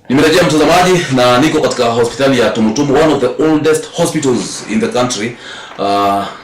Nimerejea, mtazamaji, na niko katika hospitali ya Tumutumu, one of the oldest hospitals in the country,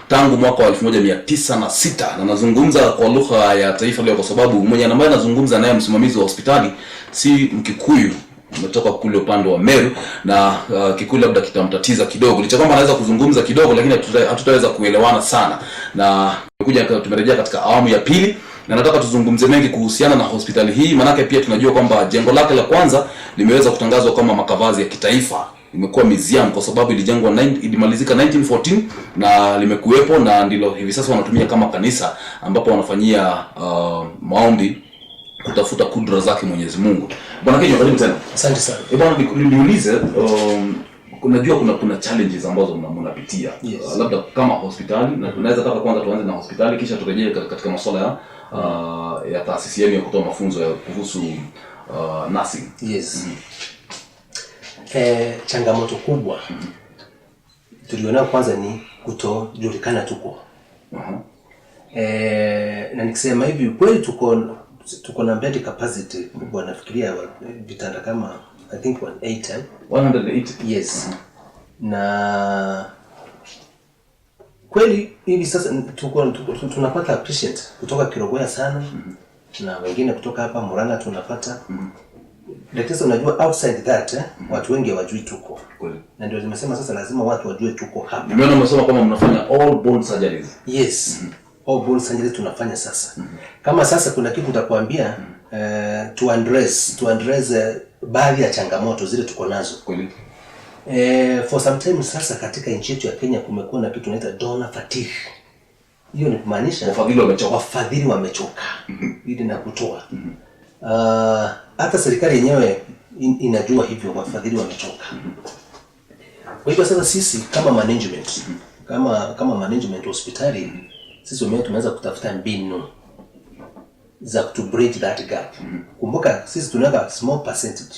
tangu mwaka wa 1906, na nazungumza kwa lugha ya taifa leo kwa sababu mwenye ambaye nazungumza naye, msimamizi wa hospitali, si Mkikuyu, ametoka kule upande wa Meru na Kikuyu labda kitamtatiza kidogo, licha kwamba anaweza kuzungumza kidogo, lakini hatutaweza kuelewana sana. Na tumekuja, tumerejea katika awamu ya pili na nataka tuzungumze mengi kuhusiana na hospitali hii, maanake pia tunajua kwamba jengo lake la kwanza limeweza kutangazwa kama makavazi ya kitaifa, imekuwa museum kwa sababu ilijengwa ilimalizika 1914 na limekuwepo na ndilo hivi sasa wanatumia kama kanisa ambapo wanafanyia maombi kutafuta kudra zake Mwenyezi Mungu. Bwana Kinyua, karibu tena. Asante sana. Eh, bwana, niulize, unajua kuna challenges ambazo mnapitia. Yes. Labda kama hospitali, na tunaweza taka kwanza tuanze na hospitali kisha turejee katika masuala ya taasisi yenu ya kutoa mafunzo ya kuhusu nursing. Yes. Changamoto kubwa tulionayo kwanza ni kutojulikana tuko. Na nikisema hivi, kweli tuko na bed capacity kubwa, nafikiria vitanda kama, I think, 180, eh? 180. Yes. Na kweli hivi sasa tuko tunapata patient kutoka Kerugoya sana na wengine kutoka hapa Murang'a tunapata. Lakini sasa unajua, outside that, watu wengi hawajui tuko. Na ndio nimesema sasa lazima watu wajue tuko hapa. Nimeona umesema kwamba mnafanya all bone surgeries. Yes. All bone surgery tunafanya sasa. Kama sasa kuna kitu nitakwambia, to address baadhi ya changamoto zile tuko nazo. For some time sasa katika nchi yetu ya Kenya kumekuwa na kitu tunaita donor fatigue. Hiyo ni kumaanisha Wafadhili wamechoka. Wafadhili wamechoka ili na kutoa. Hata serikali yenyewe inajua hivyo, wafadhili wamechoka. Kwa hivyo sasa sisi kama management, kama management hospitali, sisi wenyewe tumeanza kutafuta mbinu za to bridge that gap. Kumbuka sisi tunaweka small percentage.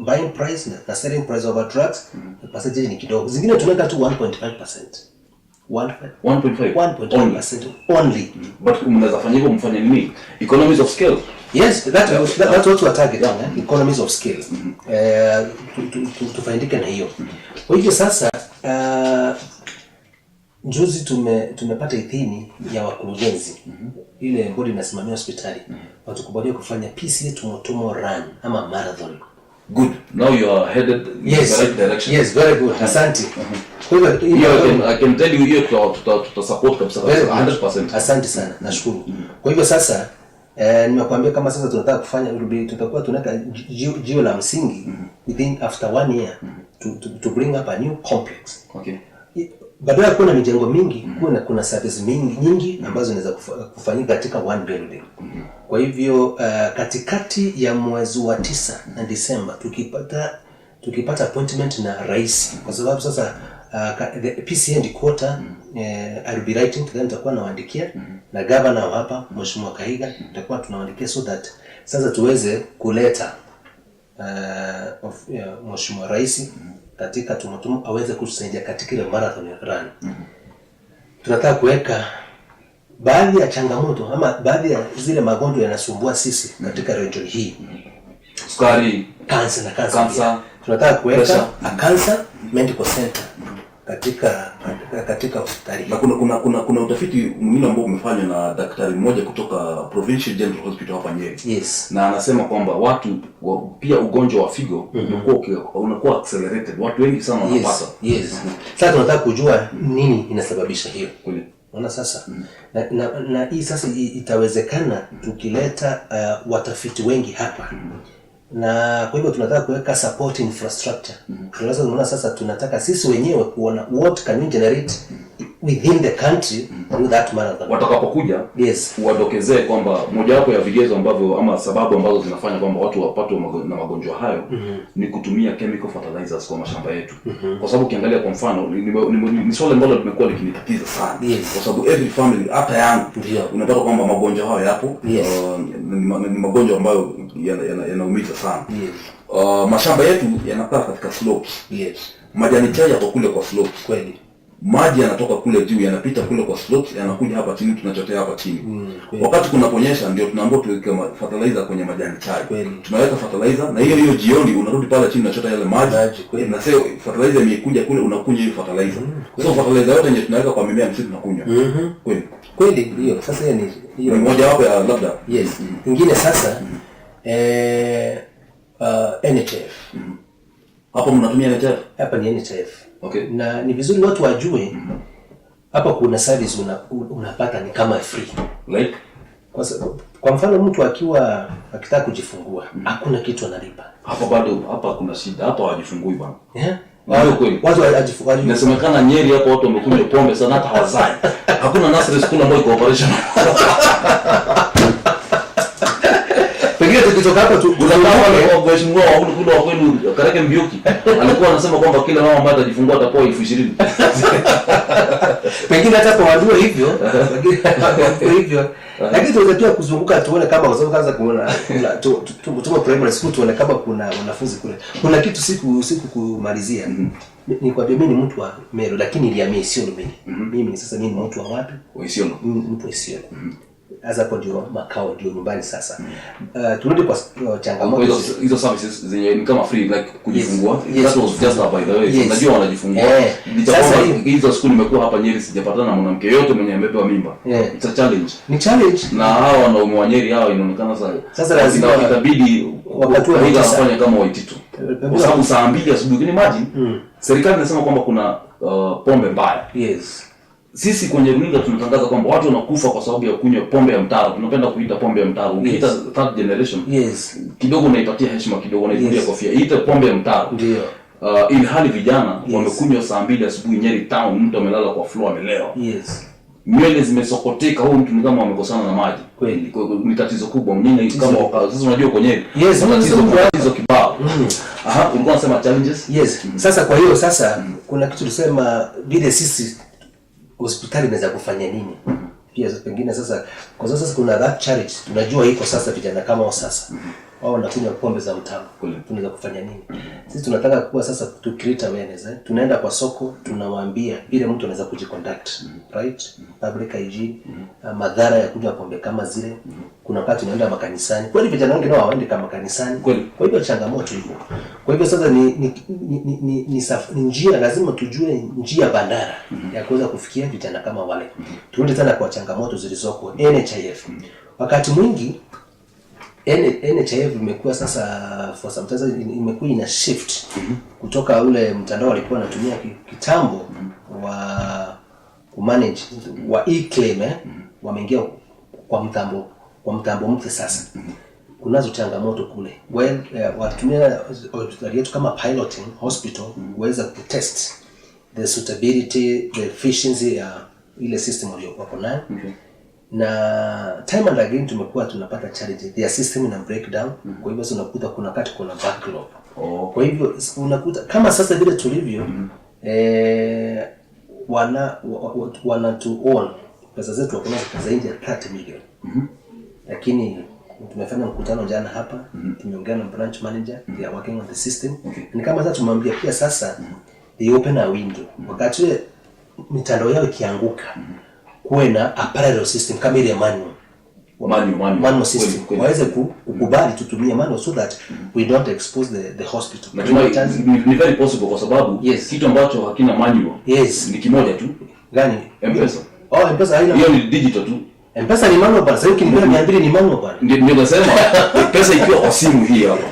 Buying price na selling price of our drugs, the percentage ni kidogo. Zingine tunaweka tu 1.5%. 1.5. 1.5% only. But mnaweza fanya hivyo mfanye nini? Economies of scale. Yes, that's what we are targeting, eh? Economies of scale. Tufaidike na hiyo. Kwa hivyo sasa, juzi tumepata idhini ya wakurugenzi, ile bodi inasimamia hospitali, watukubalia kufanya PCEA Tumutumu run ama marathon. Good. Now you are headed in the right direction. Yes, very good. Asante. Kwa hivyo Hiyo I can tell you, hiyo tuta support kabisa Very kabisa, good. 100%. Asante sana, nashukuru. Kwa hivyo sasa, nimekuambia kama sasa tunataka kufanya tutakuwa tunaweka jiwe la msingi within after one year to bring up a new complex. Badala ya kuwa na mijengo mingi, kuwe na kuna service mingi nyingi ambazo zinaweza kufanyika katika one building. Kwa hivyo, katikati ya mwezi wa 9 na Disemba tukipata appointment na rais, kwa sababu sasa the PCEA headquarter, I will be writing to them, nitakuwa nawaandikia na governor wa hapa, Mheshimiwa Kahiga, tutakuwa tunawaandikia so that sasa tuweze kuleta Mheshimiwa Rais katika Tumutumu aweze kutusaidia katika ile marathon run. Tunataka kuweka baadhi ya changamoto ama baadhi ya zile magonjwa yanasumbua sisi katika region hii. Sukari, Cancer na cancer Cancer. pia. Tunataka kuweka Pressure. a cancer medical center katika hospitali hii. Na kuna utafiti mwingine ambao umefanywa na daktari mmoja kutoka Provincial General Hospital hapa Nyeri. Na anasema kwamba watu pia ugonjwa wa figo unakuwa accelerated. Watu wengi sana wanapata. Yes. Sasa tunataka kujua nini inasababisha hiyo. Unaona sasa, na hii sasa itawezekana tukileta watafiti wengi hapa, na kwa hivyo tunataka kuweka support infrastructure. Tunaweza, unaona sasa tunataka sisi wenyewe kuona what can we generate within the country through that marathon. Watakapokuja, wadokezee kwamba mojawapo ya vigezo ambavyo ama sababu ambazo zinafanya kwamba watu wapatwe na magonjwa hayo ni kutumia chemical fertilizers kwa mashamba yetu, kwa sababu ukiangalia kwa mfano, ni swala ambalo limekuwa likinitatiza sana, kwa sababu every family, hata yangu, unapata kwamba magonjwa hayo yapo. Ni magonjwa ambayo yanaumiza sana. Mashamba yetu yanakaa katika slopes. Majani chai yako kule kwa slopes. Maji yanatoka kule juu, yanapita kule kwa slopes, yanakuja hapa chini, tunachotea hapa chini. Wakati kunaponyesha ndio tunaambiwa tuweke fertilizer kwenye majani chai. Tunaweka fertilizer na hiyo hiyo jioni unarudi pale chini unachota yale maji. Maji, kweli. Na sasa fertilizer imekuja kule, unakunywa hiyo fertilizer. So fertilizer yote yenye tunaweka kwa mimea msitu tunakunywa. Kweli. Kweli hiyo sasa, hiyo ni hiyo Ni moja wapo ya labda. Yes. Ingine sasa, NHIF. Hapo mnatumia NHIF? Hapa ni NHIF. Okay. Na ni vizuri watu wajue hapa kuna service unapata ni kama free. Like? Kwa mfano mtu akiwa akitaka kujifungua, hakuna kitu analipa. Hapa bado, hapa kuna shida, hapa hawajifungui bwana. Yeah? Ndio kweli. Watu Inasemekana Nyeri hapo watu wamekunywa pombe sana hata hawazai. Hakuna nursery school ambayo iko operational. Pengine tukitoka hapo tu Unakaa pale kwa mheshimiwa wa kule wa kwenu Kareke Mbiuki alikuwa anasema kwamba kila mama ambaye atajifungua atapewa 20,000. Pengine hata kwa wajue hivyo, pengine wajue hivyo. Lakini tuweze pia kuzunguka tuone kama, kwa sababu kwanza kuna tumo primary school, tuone kama kuna wanafunzi kule. Kuna kitu siku kumalizia. Nikwambia mimi ni mtu wa Meru, lakini nilihamia Isiolo mimi. Mimi sasa mimi ni mtu wa wapi? Wa Isiolo. Mimi mtu wa Isiolo. Sasa hapo ndio makao, ndio nyumbani sasa. Turudi kwa changamoto. Kwa hizo services zenye ni kama free, like kujifungua. Yes. That was just by the way. Yes. Najua wanajifungua. Licha Sasa kwamba hizo siku nimekuwa hapa Nyeri sijapatana na mwanamke yote mwenye amebeba mimba. It's a challenge. Ni challenge. Na hawa wanaume wa Nyeri hawa inaonekana sasa. Sasa lazima itabidi wakati wa Raila tisa. afanye kama Waititu. Kwa sababu saa 2 asubuhi, can imagine? Serikali inasema kwamba kuna pombe mbaya. Sisi kwenye runinga tunatangaza kwamba watu wanakufa kwa sababu ya kunywa pombe ya mtaro. Tunapenda kuita pombe ya mtaro. Ukiita third generation, kidogo unaipatia heshima kidogo, unaivulia kofia. Ita pombe ya mtaro. Ilhali vijana wamekunywa saa 2 asubuhi Nyeri town, mtu amelala kwa floor amelewa. Nywele zimesokoteka, huyu mtu ni kama wamekosana na maji. Kweli. Ni tatizo kubwa. Mnyinyi kama sasa unajua uko Nyeri. Yes, Tatizo kibao. Aha, ulikuwa unasema challenges? Yes. Sasa kwa hiyo sasa kuna kitu tulisema vile sisi hospitali inaweza kufanya nini? Pia pengine sasa kwa sababu sasa kuna that challenge, tunajua iko sasa vijana kama wao sasa. Wao wanakunywa pombe za mtama. Tunaweza kufanya nini? Sisi tunataka kuwa sasa to create awareness. Tunaenda kwa soko, tunawaambia vile mtu anaweza kujiconduct, right? Public hygiene, madhara ya kunywa pombe kama zile. Kuna wakati tunaenda makanisani. Kweli vijana wengi nao hawaendi kama kanisani. Kwa hivyo changamoto iko. Kwa hivyo sasa ni njia, lazima tujue njia bandara ya kuweza kufikia vijana kama wale. Turudi tena kwa changamoto zilizoko NHIF. Wakati mwingi NHIF imekuwa sasa for some time imekuwa ina shift kutoka ule mtandao walikuwa wanatumia kitambo wa kumanage wa e-claim, wameingia kwa mtambo mpya sasa. Kunazo changamoto kule. Watumia hospitali yetu kama piloting hospital kuweza kutest the suitability, the efficiency ya ile system waliokuwa nayo. Na time and again tumekuwa tunapata challenge, their system ina breakdown. Kwa hivyo sasa unakuta kuna wakati kuna backlog. Kwa hivyo unakuta kama sasa vile tulivyo, wana tu own pesa zetu hakuna zaidi ya 30 million. Lakini tumefanya mkutano jana hapa, tumeongea na branch manager, they are working on the system. Ni kama sasa tumwambia pia sasa they open a window. Wakati ile mitandao yao ikianguka, kuwe na a parallel system kama ile manual. Manual, manual. Manual system. Kweli, kweli. Waweze kukubali tutumie manual so that we don't expose the hospital. Natumai ni very possible kwa sababu kitu ambacho hakina manual ni kimoja tu. Gani? M-Pesa. Oh, M-Pesa haina. Hiyo ni digital tu. M-Pesa ni manual bwana. Sasa ukinipea 200 ni manual bwana. Ndio nasema pesa ikiwa kwa simu hii hapa.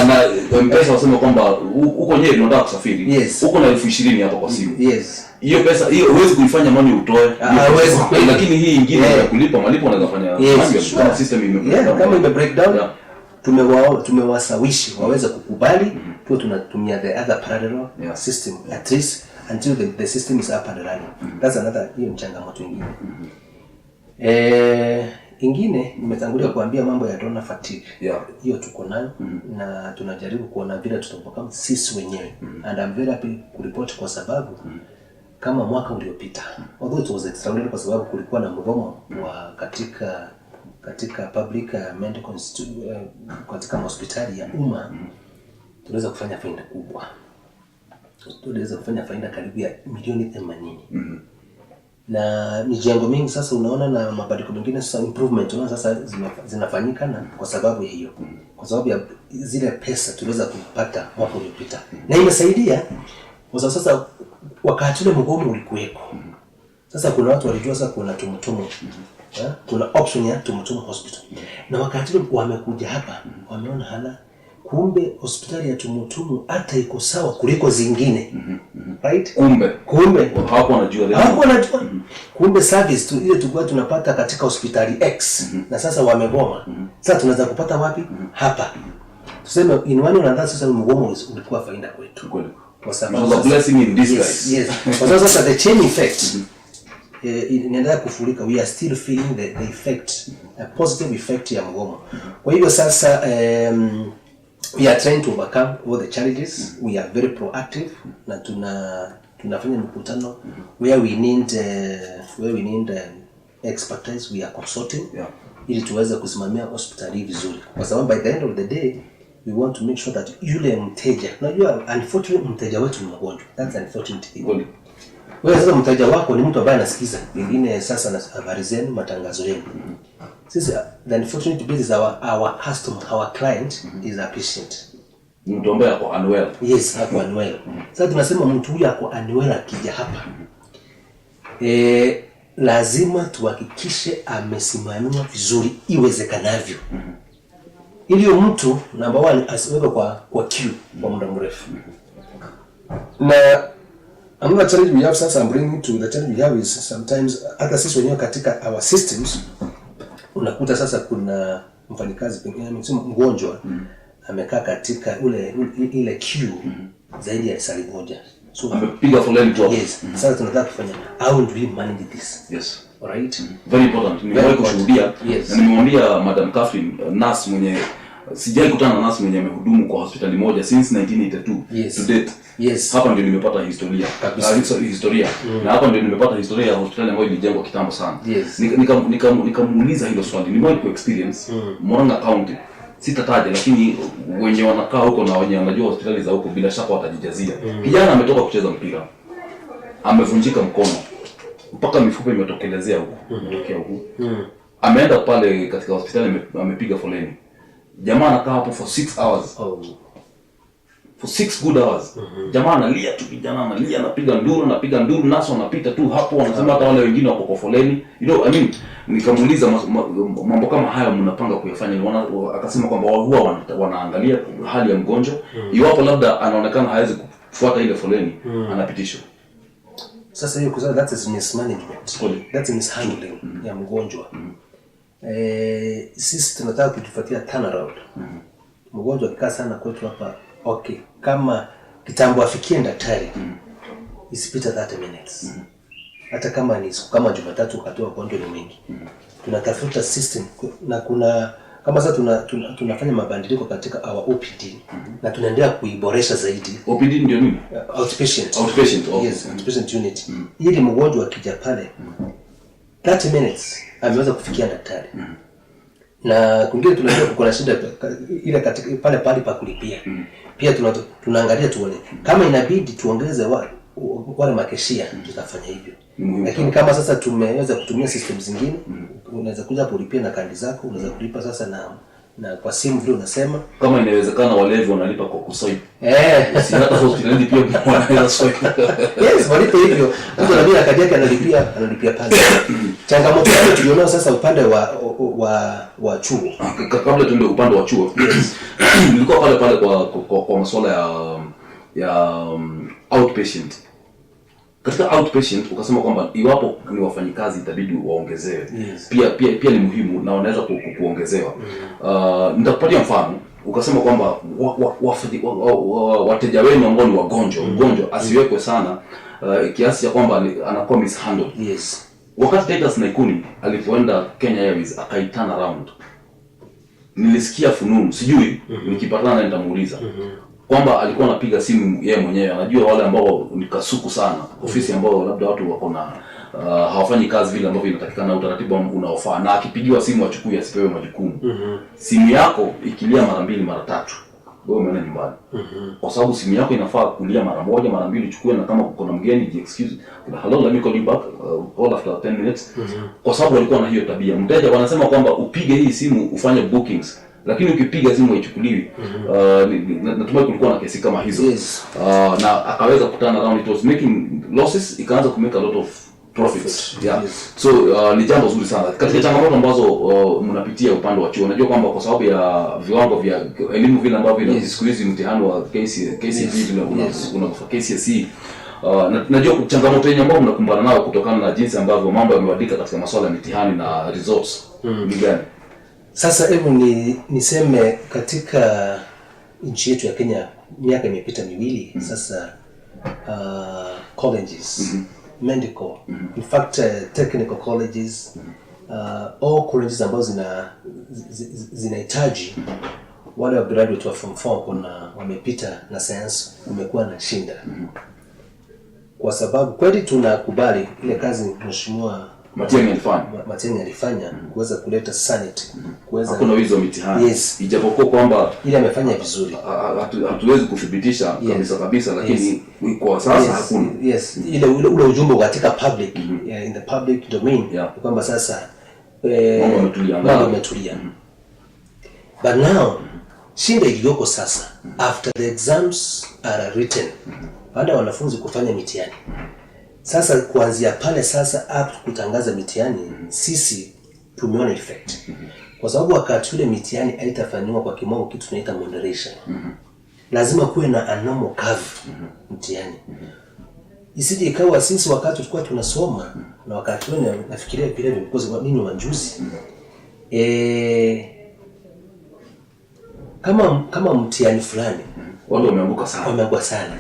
Na M-Pesa wasema kwamba uko Nyeri unataka kusafiri. Uko na 20,000 hapa kwa simu. Hiyo pesa hiyo huwezi kuifanya manual utoe. Huwezi kweli. Lakini hii ingine ya kulipa malipo unaweza fanya manual kama system ime break down. Kama ime break down. Tumewasawishi waweze kukubali tuwe tunatumia the other parallel system at least until the system is up and running. That's another, hiyo ni changamoto nyingine. Ingine nimetangulia kuambia mambo ya donor fatigue. Hiyo tuko nayo na tunajaribu kuona vile tutaovercome sisi wenyewe. And I'm very happy kuripoti kwa sababu kama mwaka uliopita, although it was extraordinary kwa sababu kulikuwa na mgomo wa katika public medical institute, katika hospitali ya umma, tuliweza kufanya faida kubwa. Tuliweza kufanya faida karibu ya milioni 80. Na mijengo mingi sasa unaona na mabadiliko mengine sasa improvement unaona sasa zinafanyika na kwa sababu ya hiyo. Kwa sababu ya zile pesa tuliweza kupata mwaka uliopita. Na imesaidia kwa sababu sasa wakati ule mgomo ulikuweko. Sasa kuna watu walijua sasa kuna Tumutumu. Kuna option ya Tumutumu Hospital. Na wakati ule wamekuja hapa, wameona hala kumbe hospitali ya Tumutumu hata iko sawa kuliko zingine. Right? Kumbe hawakuwa wanajua. Hawakuwa wanajua. Kumbe service tu ile tulikuwa tunapata katika hospitali X na sasa wamegoma. Sasa tunaweza kupata wapi? Hapa. Tuseme in one or another sasa mgomo ulikuwa faida kwetu. Kweli. Kwa sababu It was a blessing in disguise. Yes, yes. Kwa sababu sasa the chain effect inaendelea kufurika. We are still feeling the effect, a positive effect ya mgomo. Kwa hivyo sasa we are trying to overcome all the challenges. We are very proactive na tunafanya mikutano where we need expertise, we are consulting ili tuweze kusimamia hospitali vizuri, kwa sababu by the end of the day we want to make sure that yule mteja, unajua unfortunately mteja wetu ni mgonjwa, that's unfortunate thing. Kweli. Wewe sasa mteja wako ni mtu ambaye anasikiza pengine sasa na habari zenu, matangazo yenu. Sisi the unfortunate bit is our customer, our client is a patient. Ni mtu ambaye ako unwell. Yes, ako unwell. Sasa tunasema mtu huyu ako unwell akija hapa, lazima tuhakikishe amesimamiwa vizuri iwezekanavyo, ili huyo mtu number one asiwekwe kwa queue kwa muda mrefu. Na another challenge we have sasa, I'm bringing to the challenge we have is sometimes hata sisi wenyewe katika our systems unakuta sasa kuna mfanyikazi pengine amesema mgonjwa amekaa katika ile queue zaidi ya lisaa moja, so Amepiga foleni tu hapo. Yes, sasa tunataka kufanya, how do we manage this? Alright. Very important. Nimewahi Very important. kushuhudia na nimemwambia Madam Catherine, nurse mwenye sijai kutana na nurse mwenye amehudumu kwa hospitali moja since 1982 to date. Hapa ndio nimepata historia. Kabisa. Historia. Na hapa ndio nimepata historia ya hospitali ambayo ilijengwa kitambo sana. Nikamuuliza hilo swali. Nimewahi ku experience Murang'a County. Sitataja, lakini wenye wanakaa huko na wenye wanajua hospitali za huko bila shaka watajijazia. Kijana ametoka kucheza mpira. Amevunjika mkono mpaka mifupa imetokelezea huku, imetokea huku. Ameenda pale katika hospitali, amepiga foleni. Jamaa anakaa hapo for 6 hours. For 6 good hours. Jamaa analia tu, kijana analia, anapiga nduru, anapiga nduru, nurse wanapita tu hapo, wanasema hata wale wengine wako kwa foleni. I mean, nikamuuliza mambo kama haya mnapanga kuyafanya? Akasema kwamba huwa wanaangalia hali ya mgonjwa. Iwapo labda anaonekana hawezi kufuata ile foleni, anapitishwa. Sasa hiyo kusema that is mismanagement. Kweli. That is mishandling ya mgonjwa. Sisi tunataka kutufuatia turnaround. Mgonjwa akikaa sana kwetu hapa, okay, kama kitambo afikie daktari isipite 30 minutes. Hata kama ni siku kama Jumatatu ukatoa wagonjwa ni wengi. Tunatafuta system na kuna kama sasa tunafanya mabadiliko katika our OPD na tunaendelea kuiboresha zaidi. OPD ndio nini? Outpatient. Outpatient, okay. Yes, outpatient unit. Ili mgonjwa akija pale 30 minutes ameweza kufikia daktari. Na kwingine tunajua kuko na shida ile katika pale pale pa kulipia. Pia tunaangalia tuone kama inabidi tuongeze wale makeshia, tutafanya hivyo. Ni muhimu Lakini kama sasa tumeweza kutumia system zingine, unaweza kuja kulipia na kadi zako, unaweza kulipa sasa na kwa simu vile unasema. Kama inawezekana walevi wanalipa kwa kuswipe. Si hata hospitalini pia wanaweza swipe. Yes, walipe hivyo. Mtu analipia kadi yake, analipia pale. Changamoto yetu tulionao sasa upande wa chuo. Kabla tuende upande wa chuo, nilikuwa pale pale kwa masuala ya outpatient. Katika outpatient ukasema kwamba iwapo ni wafanyikazi itabidi waongezewe. Pia ni muhimu na wanaweza kuongezewa. Nitakupatia mfano. Ukasema kwamba wateja wenu ambao ni wagonjwa, mgonjwa asiwekwe sana kiasi cha kwamba anakuwa mishandled. Wakati Titus Naikuni alipoenda Kenya Airways akaiturn around, nilisikia fununu, sijui, nikipatana naye nitamuuliza, kwamba alikuwa anapiga simu yeye mwenyewe, anajua wale ambao ni kasuku sana, ofisi ambao labda watu wako na hawafanyi kazi vile ambavyo inatakikana, utaratibu unaofaa, na akipigiwa simu achukue, asipewe majukumu. Simu yako ikilia mara mbili mara tatu, wewe umeenda nyumbani. Kwa sababu simu yako inafaa kulia mara moja, mara mbili uchukue, na kama kuna mgeni ji excuse, "Hello, let me call you back, call after 10 minutes." Kwa sababu walikuwa na hiyo tabia. Mteja wanasema kwamba upige hii simu ufanye bookings, lakini ukipiga simu haichukuliwi. Natumai kulikuwa na kesi kama hizo. Yes. Na akaweza kuturn around, it was making losses, ikaanza kumake a lot of profits. Profit, Yeah. yes. So ni jambo zuri sana. Katika changamoto ambazo mnapitia upande wa chuo, unajua kwamba kwa sababu ya viwango vya elimu vile ambavyo siku hizi mtihani wa KCPE vile una KCSE, najua changamoto yenye ambayo mnakumbana nayo kutokana na jinsi ambavyo mambo yamebadilika katika masuala ya mitihani na results ni gani? Sasa hebu niseme katika nchi yetu ya Kenya miaka imepita 2 sasa, colleges, medical, in fact technical colleges, all colleges ambazo zinahitaji wale wa graduate wa form 4 kuna wamepita na science, umekuwa na shinda, kwa sababu kweli tunakubali ile kazi Mheshimiwa Matiang'i alifanya. Matiang'i alifanya kuweza kuleta sanity, kuweza Hakuna wizi wa mitihani. Yes. Ijapokuwa kwamba ile amefanya vizuri. Hatuwezi kuthibitisha kabisa kabisa, lakini kwa sasa hakuna. Yes, ile ule ujumbe katika public, yeah, in the public domain, ni kwamba sasa Mambo yametulia. Mambo yametulia. But now shinda iliyoko sasa, after the exams are written, baada ya wanafunzi kufanya mitihani, sasa kuanzia pale sasa up kutangaza mitihani, sisi tumeona effect, kwa sababu wakati ule mitihani haitafanyiwa kwa kimombo kitu tunaita moderation. Lazima kuwe na a normal curve mtihani, isije ikawa sisi wakati tulikuwa tunasoma na wakati ule nafikiria vile vile, because mimi ni wajuzi, kama mtihani fulani Watu wameanguka sana. Wameangua sana,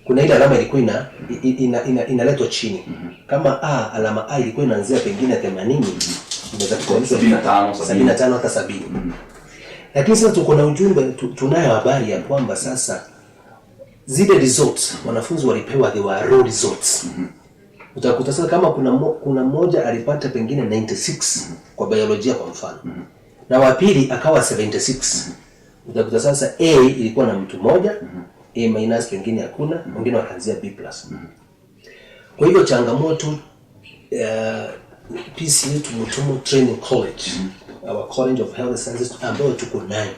kuna ile alama ilikuwa inaletwa chini. Kama a alama A ilikuwa inaanzia pengine 80, inaweza kuteremshwa 75, 70. 75, hata 70. Lakini sasa tuko na ujumbe, tunayo habari ya kwamba sasa zile results wanafunzi walipewa, they were raw results. Utakuta sasa kama kuna mmoja alipata pengine 96 kwa biolojia kwa mfano, na wa pili akawa 76, utakuta sasa A ilikuwa na mtu mmoja, A minus pengine hakuna, wengine wakaanzia B plus. Kwa hivyo changamoto, PCEA Tumutumu Training College, our College of Health Sciences ambayo tuko nayo,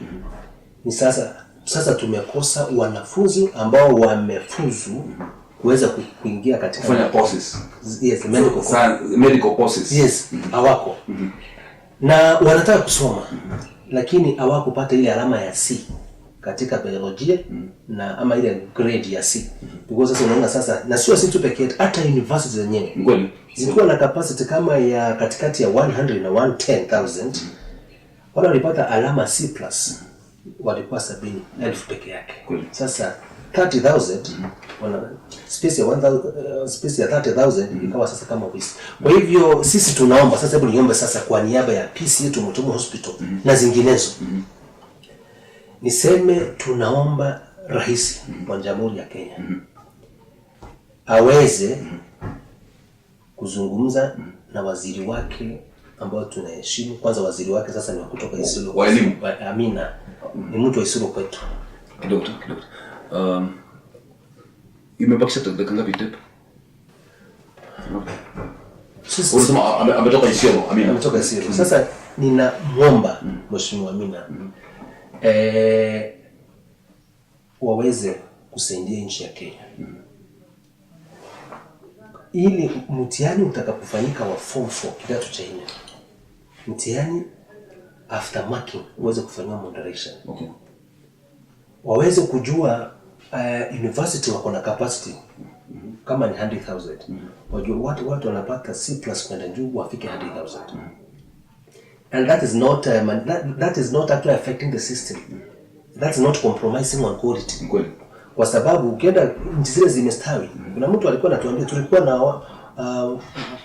ni sasa tumekosa wanafunzi ambao wamefuzu kuweza kuingia katika Kufanya courses. Yes, medical course. Medical courses. Yes, hawako na wanataka kusoma, lakini hawakupata ile alama ya C katika biolojia na ama ile grade ya C, because sasa unaona sasa, na sio sisi tu pekee yetu, hata university zenyewe Ni kweli. zikiwa na capacity kama ya katikati ya 100 na 110,000, wale walipata alama C plus walikuwa 70,000 peke yake. Kweli. Sasa 30,000 wana space ya 1000, space ya 30,000 ikawa sasa kama waste. Kwa hivyo sisi tunaomba sasa, hebu niombe sasa kwa niaba ya PCEA Tumutumu Hospital na zinginezo, niseme tunaomba Rais wa Jamhuri ya Kenya aweze kuzungumza na waziri wake ambao tunaheshimu. Kwanza waziri wake sasa ni wa kutoka Isiolo, Wa elimu. Amina ni mtu wa Isiolo kwetu. Kidogo tu, kidogo tu. Imebakisha dakika ngapi tape? Unasema ametoka Isiolo, Amina. Ametoka Isiolo. Sasa ninamwomba Mheshimiwa Amina waweze kusaidia nchi ya Kenya ili mtihani utakapofanyika wa form 4 kidato cha nne, mtihani after marking uweze kufanyiwa moderation, waweze kujua university wako na capacity kama ni 100,000, wajue watu wanapata C plus kwenda juu wafike 100,000, and that is not actually affecting the system, that's not compromising on quality. Ni kweli. Kwa sababu ukienda nchi zile zimestawi, kuna mtu alikuwa anatuambia, tulikuwa na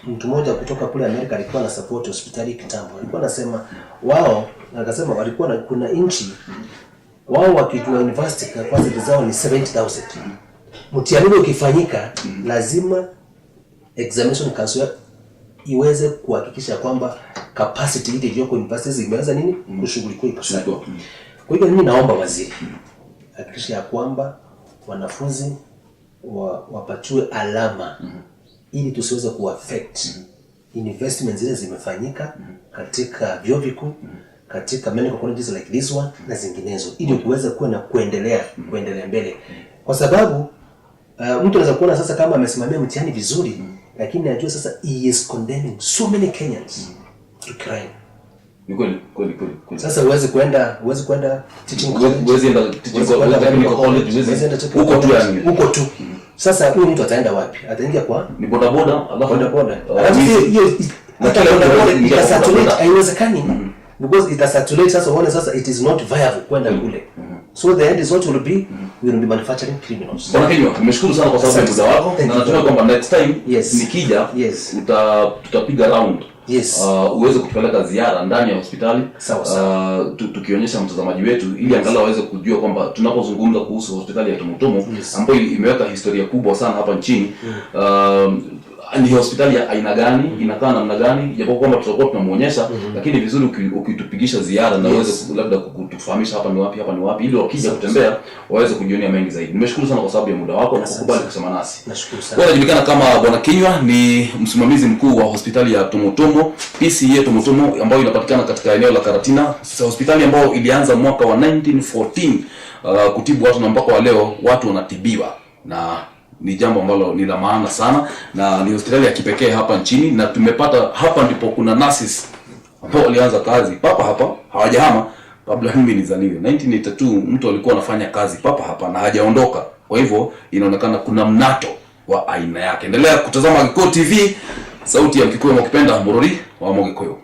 mtu mmoja kutoka kule Amerika alikuwa na support hospitali kitambo, alikuwa anasema wao, akasema walikuwa na, kuna nchi wao wakijua university capacity zao ni 70,000, mtihani ule ukifanyika lazima examination council iweze kuhakikisha kwamba capacity ile iliyoko universities imeweza nini kushughulikiwa ipasavyo. Kushughulikiwa. Kwa hivyo mimi naomba waziri hakikisha ya kwamba wanafunzi wapatiwe alama ili tusiweze kuaffect investment zile zimefanyika katika vyuo vikuu, katika medical colleges like this one na zinginezo, ili kuweza kuwa na kuendelea mbele, kwa sababu mtu anaweza kuona sasa kama amesimamia mtihani vizuri, lakini najua sasa he is condemning so many Kenyans to crime. Ni kweli kweli kweli kweli. Sasa huwezi kwenda teaching college, Huwezi enda teaching huwezi kwenda college, medical technical college, huwezi enda technical huko tu college, yani. Huko tu. Sasa huyu mtu ataenda wapi? Ataingia kwa Ni boda boda, alafu boda boda. Alafu Alafu hiyo na hata kila mtu boda boda hawezi kuingia kwa itasaturate, boda boda. haiwezekani, because itasaturate. Sasa uone sasa it is not viable kwenda kule. So the end result will be we will be manufacturing criminals. Bwana Kinyua, nimeshukuru sana kwa sababu ya Asante. muda wako Thank na you. natumai kwamba next time nikija tutapiga round uweze kutupeleka ziara ndani ya hospitali Sawa, sawa. Tukionyesha mtazamaji wetu ili angalau aweze kujua kwamba tunapozungumza kuhusu hospitali ya Tumutumu ambayo imeweka historia kubwa sana hapa nchini, ni hospitali ya aina gani, inakaa namna gani, japo kwamba tutakuwa tunamuonyesha, lakini vizuri ukitupigisha ziara na uweze labda kutufahamisha hapa ni wapi, hapa ni wapi, ili wakija kutembea waweze kujionea mengi zaidi. Nimeshukuru sana kwa sababu ya muda wako na kukubali kusema nasi. Nashukuru sana. Huyu anajulikana kama Bwana Kinyua, ni msimamizi mkuu wa hospitali ya Tumutumu, PCEA Tumutumu, ambayo inapatikana katika eneo la Karatina. Sasa hospitali ambayo ilianza mwaka wa 1914 kutibu watu na mpaka wa leo watu wanatibiwa, na ni jambo ambalo ni la maana sana, na ni hospitali ya kipekee hapa nchini, na tumepata hapa ndipo kuna nurses ambao walianza kazi papa hapa, hawajahama kabla mimi nizaliwe. 1982 mtu alikuwa anafanya kazi papa hapa na hajaondoka. Kwa hivyo inaonekana kuna mnato wa aina yake. Endelea kutazama Gikuyu TV, sauti ya Mkikuyu, mkipenda Mururi wa Mugikuyu.